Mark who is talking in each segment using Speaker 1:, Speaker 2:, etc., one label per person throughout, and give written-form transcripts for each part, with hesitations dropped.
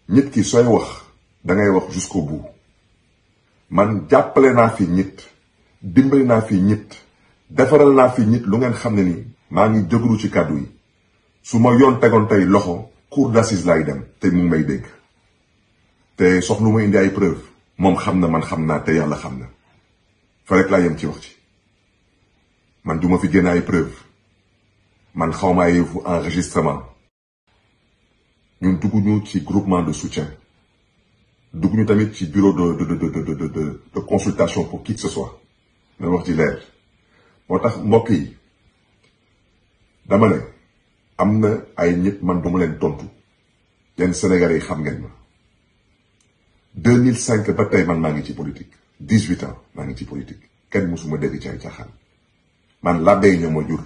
Speaker 1: nit ki sooy wax da ngay wax jusqu'au bout. man jàppale naa fi nit dimbali naa fi nit defaral naa fi nit lu ngeen xam ne ni maa ngi jógru ci kàddu yi su ma yoon tegoon tey loxo cour d'assises laay dem te mu ngi may dégg te soxlu ma indi ay preuve moom xam na man xam naa te yàlla xam na fa rek laa yem ci wax ci man duma fi génne ay preuve man xawma ay yëfu enregistrement ñun dugguñu ci groupement de soutien dugguñu tamit ci bureau de consultation pour qui que ce soit mais wax ci leer moo tax mbokk yi dama ne am na ay nit man duma leen tontu yenn Sénégalais yi xam ngeen ma 2005 ba tey man maa ngi ci politique 18 ans maa ngi ci politique kenn musuma dégg ci ay caaxaan man labbe ñoo ma jur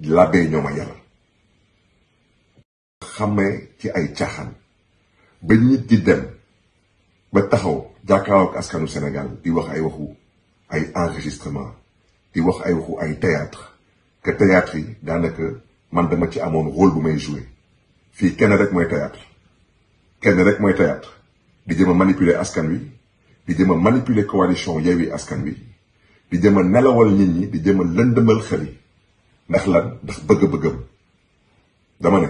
Speaker 1: labbe ñoo ma yaral xamee ci ay caaxaan ba nit di dem ba taxaw jàkkaarloo ak askanu Sénégal di wax ay waxu ay enregistrement di wax ay waxu ay théâtre que théâtre yi daanaka man dama ci amoon rôle bu may jouer fii kenn rek mooy théâtre di jëm a manipuler askan wi di jëm a manipuler coalition Yewwi Askan Wi di jëm a nelawal nit ñi di jëm a lëndëmal xel yi ndax lan ndax bëgg-bëggam dama ne